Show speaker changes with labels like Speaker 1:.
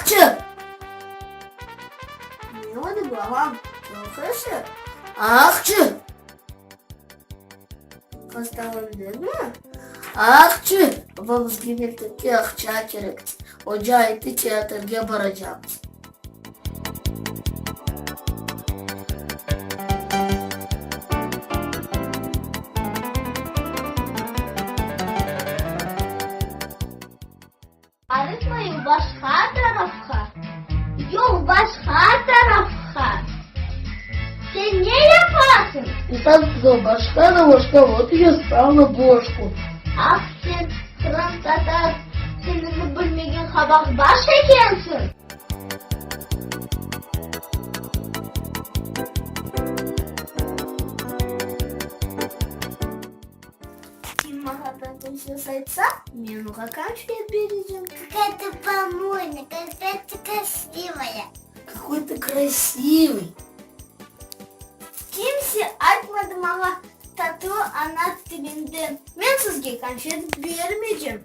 Speaker 1: Aqçı! Ne oldı, babam? Çoq eşi. Aqçı! Hastalandıñmı? Aqçı! Baba, bizge mektepke aqça kerek. Oca ayttı, teatrge baracaqmız.
Speaker 2: Arıtmayı başqa tarafqa, yol başqa tarafqa. Sen ne yapasıñ?
Speaker 1: İnsan сказал, başqa da başqa, vot ya sal na boşku.
Speaker 2: Ah, sen, qırımtatar tilini bilmegen qabaqbaş ekensiñ!
Speaker 1: Kim maña tatlı söz aytsa, men oña konfet berecem.
Speaker 2: Kakaya ты помойна, какая ты красивая.
Speaker 1: Какой ты красивый.
Speaker 2: Kimse aytmadı maña tatlı ana tilinden.
Speaker 1: Men sizge konfet bermeycem.